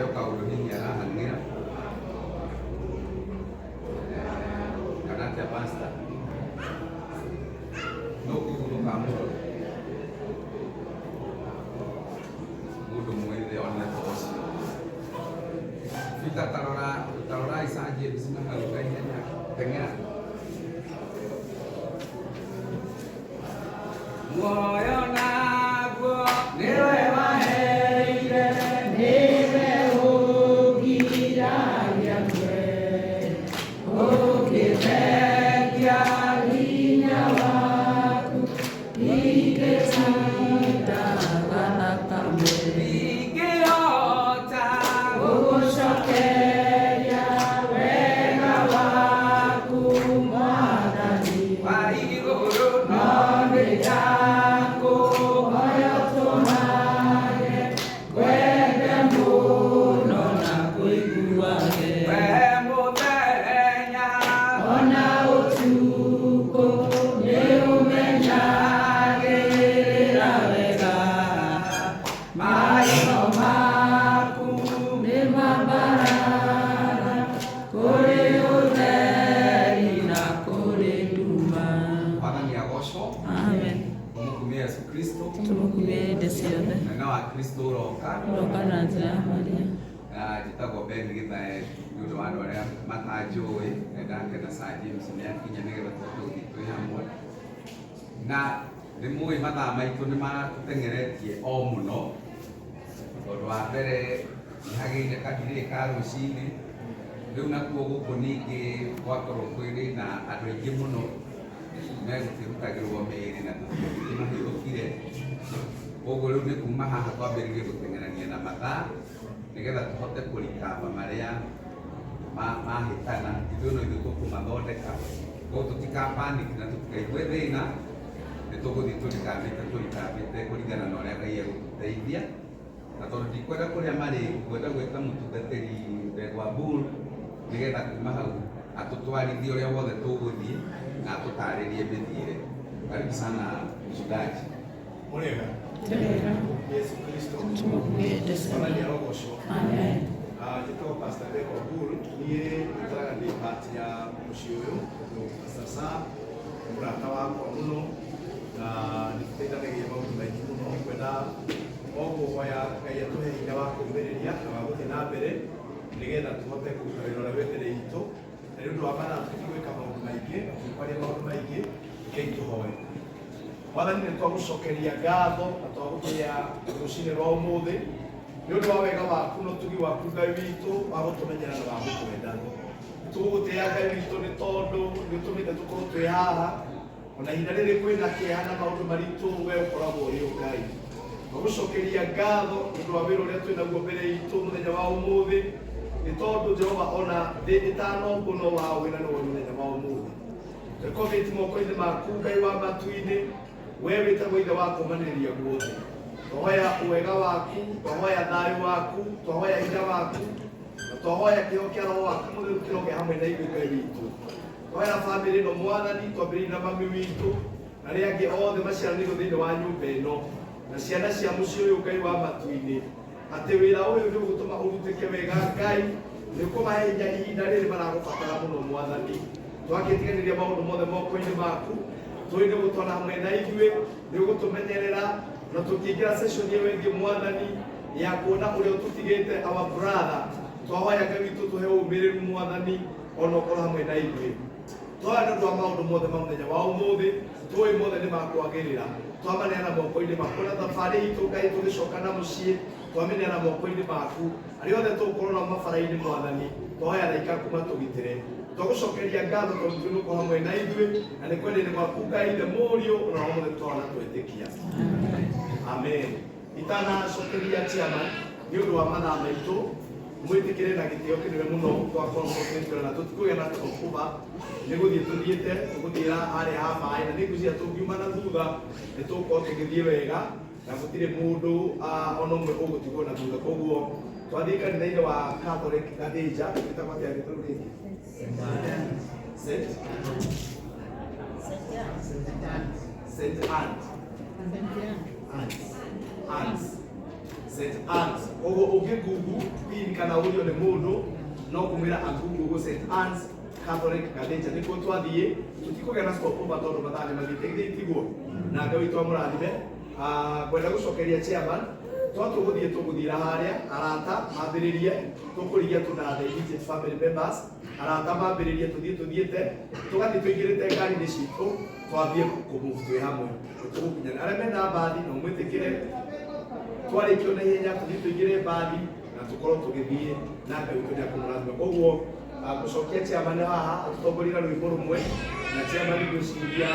Harĩ o kaũndũ hihi arahang'ĩra kana atĩa, pastor? No kũguthũka mũrore mũndũ mwĩthĩ one ta ũcio. Peter, tarora tarora Isa James na hau na ihenya, teng'era. Muoyo naguo nĩwe waheire. Nĩwe ũngiragia ngwe, ũkĩthengia hinya waku, ingĩtindaga na kamwe. Ndingĩhota gũgũcokeria wega waku, Mwathani, wa igũrũ, no nĩ ndakũhoya ũtũmage ngwende mũno na kũiguage. We mũthenya ona ũtukũ nĩ ũmenyagĩrĩra wega, maitho maku nĩ mambaraga kũrĩ ũtheri na kũrĩ nduma. Mwathani agocwo. Amen. Tũmũkumie Yesu Kristo. Tũmũkumie hĩndĩ ciothe. Mwena wa Kristo ũroka. Ũroka na njĩra ya Maria. Na njĩtagwo Ben Githae, nĩ ũndũ wa andũ arĩa matanjũĩ, na ndakena Sir James nĩ akinya nĩgetha tũhote gũthiĩ twĩ hamwe. Na nĩ mũĩ mathaa maitũ nĩ matũteng'eretie o mũno, tondũ wa mbere nĩ hagĩire kadirĩ ka rũcinĩ, rĩu nakuo gũkũ ningĩ gwakorwo kwĩrĩ na andũ aingĩ mũno megũkĩrutagĩrwo mĩĩrĩ na tũtikĩmahithũkire. Koguo rĩu nĩ kuma haha twambĩrĩrie gũteng'erania na mathaa nĩgetha tũhote kũrikaba marĩa mahĩtana, ithuĩ no ithuĩ tũkũmathondeka. Koguo tũtika panic na tũtikaigue thĩna, nĩ tũgũthiĩ tũrikabĩte tũrikabĩte kũringana na ũrĩa Ngai egũtũteithia. Na tondũ ndikwenda kũrĩa marĩ, ngwenda gwĩta mũtungatĩri Ndegwa Bull nĩgetha kuma hau atũtwarithie ũrĩa wothe tũgũthiĩ na atũtarĩrie mĩthiĩre. Karibu sana, mchungaji. Mũrĩega? Yesu Kristo. Tũmũkumie hĩndĩ ciothe. Mwathani arogocwo. Amen. Ah, njĩtagwo Pastor Ndegwa Bull. Niĩ njikaraga ndĩ part ya mũciĩ ũyũ tondũ Pastor Sam nĩ mũrata wakwa mũno na nĩ tũteithanagia maũndũ maingĩ mũno. Ngwenda o kũhoya Ngai atũhe hinya wa kũũmĩrĩria na wa gũthiĩ na mbere nĩgetha tũhote kũruta wĩra ũrĩa wĩ mbere itũ. Na nĩ ũndũ wa mathaa tũtigwĩka maũndũ maingĩ na tũtikwaria maũndũ maingĩ, rekei tũhoe. Mwathani, nĩ twagũcokeria ngatho na twagũtĩĩa rũcinĩ rwa ũmũthĩ nĩ ũndũ wa wega waku na ũtugi waku, Ngai witũ, wa gũtũmenyera na wa gũtwenda. Tũgũgũtĩĩa, Ngai witũ, nĩ tondũ nĩ ũtũmĩte tũkorwo twĩ haha ona ihinda rĩrĩ kwĩna kĩeha na maũndũ maritũ, we ũkoragwo ũrĩ o Ngai. Twagũcokeria ngatho nĩ ũndũ wa wĩra ũrĩa twĩ naguo mbere itũ mũthenya wa ũmũthĩ, nĩ tondũ Jehova, ona thĩ ĩtanombwo no waũĩ na nĩwe mũthenya wa ũmũthĩ. Twĩkomĩti moko-inĩ maku, Ngai wa matu-inĩ, we wĩtagwo Ithe wa kũmanĩrĩria guothe. Twahoya wega waku, twahoya thayũ waku, twahoya hinya waku, na twahoya kĩho kĩa Roho waku Mũtheru kĩroge hamwe na ithuĩ, Ngai witũ. Twahoya bamĩrĩ ĩno, Mwathani, twambĩrĩrie na mami witũ na arĩa angĩ othe maciaranĩirwo thĩinĩ wa nyũmba ĩno na ciana cia mũciĩ ũyũ, Ngai wa matu-inĩ, atĩ wĩra ũyũ nĩ ũgũtũma ũrutĩke wega. Ngai, nĩ ũkũmahe hinya ihinda rĩrĩ maragũbatara mũno. Mwathani, twakĩtiganĩria maũndũ mothe moko-inĩ maku, tũĩ nĩ ũgũtwana hamwe na ithuĩ, nĩ ũgũtũmenyerera na tũkĩingĩra session ĩyo ĩngĩ, Mwathani, ya kuona ũrĩa ũtũtigĩte, our brother. Twahoya, Ngai witũ, tũhe ũmĩrĩru, Mwathani, ona ũkorwo hamwe na ithuĩ. Twahoya nĩ ũndũ wa maũndũ mothe ma mũthenya wa ũmũthĩ, tũĩ mothe nĩ makwagĩrĩra. Twamaneana moko-inĩ maku na thabarĩ itũ, Ngai, tũgĩcoka na mũciĩ, twamĩneana moko-inĩ maku. Arĩa othe tũgũkorwo nao mabara-inĩ, Mwathani, twahoya araika aku matũgitĩre. Twagũcokeria ngatho tondũ twĩ nũkũ hamwe na ithuĩ na nĩ kwenda-inĩ gwaku, Ngai Ithe, Mũriũ na Roho Mũtheru, twahona twetĩkia, amen. Itanacokeria chairman, nĩ ũndũ wa mathaa maitũ, mwĩtĩkĩre na gĩtĩo kĩnene mũno twakorwo tũkĩtwĩra na tũtikũgĩa na stopover, nĩ gũthiĩ tũthiĩte, tũgũthiĩra harĩa ha maĩ na nĩ ngwĩciria tũngiuma na thutha nĩ tũgũkorwo tũgĩthiĩ wega na gũtirĩ mũndũ ona ũmwe ũgũtigwo na thutha. Koguo twathiĩ kanitha-inĩ wa Catholic Gathĩnja, wĩtagwo atĩa rĩtwa rĩu rĩngĩ? St Anne, Anne's, St Anne's. Koguo ũngĩ Google hihi. Kana ũrio nĩ mũndũ no kũmwĩra agugu St. Anne's Catholic Gathĩnja nĩkuo twathiĩ tũtikũgĩa na stopover tondũ mathaa nĩ mathiĩte githĩ tiguo na Ngai witũ amũrathime. Ngwenda gũcokeria chairman twatua gũthiĩ tũgũthiĩra harĩa arata mambĩrĩrie tũkũrigia tu na the immediate family members arata mambĩrĩrie tũthiĩ tũthiĩte tũgathiĩ tũingĩrĩte ngari-inĩ citũ twambie kũmove twĩ hamwe tũgũkinyana arĩa mena mbathi no mwĩtĩkĩre twarĩkio na ihenya tũthiĩ tũingĩre mbathi na tũkorwo tũgĩthiĩ na Ngai witũ nĩakũmũrathima koguo gũcokia chairman haha atũtongorie na rwĩmbo rũmwe na chairman ngwĩciria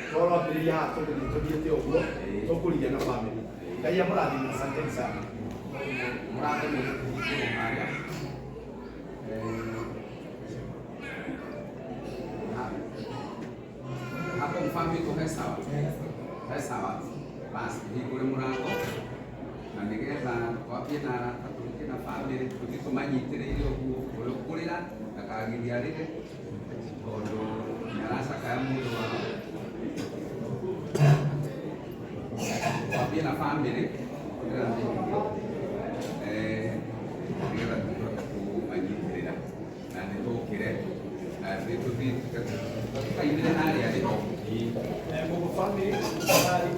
twarwambĩrĩria haha tũgũthiĩ tũthiĩte ũguo tũkũrigia na family. Ngai amũrathime, asanteni sana. Mũrango nĩ ũkũhingũrwo harĩa. Hapo mfano iko he sawa, he sawa, basi hingũre mũrango na nĩgetha twambie na arata tũrĩkie na family tũthiĩ tũmanyitĩrĩire ũguo ũrĩa ũkũrĩra ndakagirie arĩre tondũ nĩaracakaya mũndũ wao. Twambie na family kũrĩra nĩguo nĩgetha tũhote kũmanyitĩrĩra na nĩ tũkĩre na tũthiĩ tũkainĩre harĩa rĩ. Mungu family tafadhali.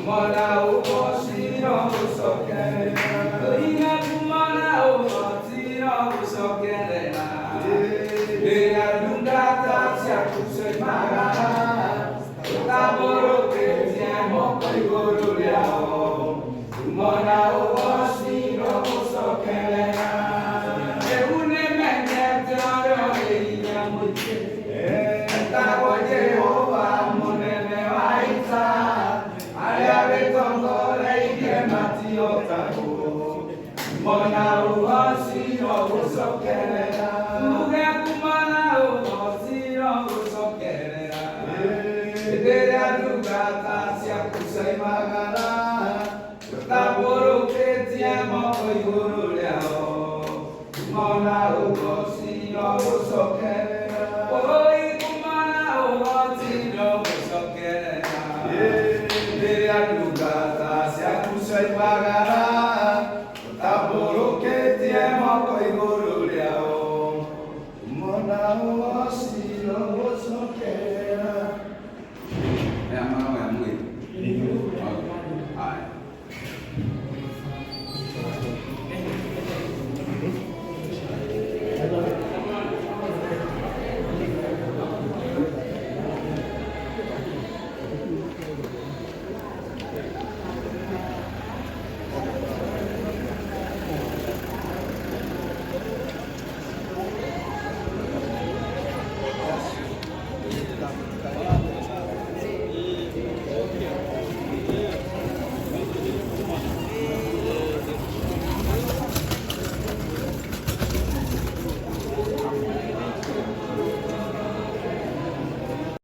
Kumona ũgociro gũcokerera. Tũine kumona ũgociro gũcokerera. Rĩrĩa ndungata ciaku cioimagara, ũtambũrũkĩtie moko igũrũ rĩao. Kumona ũgociro gũcokerera. Rĩu nĩmenyete ũrĩa ũrĩ hinya mũingĩ. Etagwo Jehova mũnene wa ita, arĩa wĩtongoreirie matihotagwo. Kumona ũgociro gũcokerera. Tuge kumona ũgociro gũcokerera. Hĩndĩ ĩrĩa ndungata ciaku cioimagara, ũtambũrũkĩtie moko igũrũ rĩao. Kumona ũgociro gũcokerera. Oi, kumona ũgociro gũcokerera. Hĩndĩ ĩrĩa ndungata ciaku cioimagara,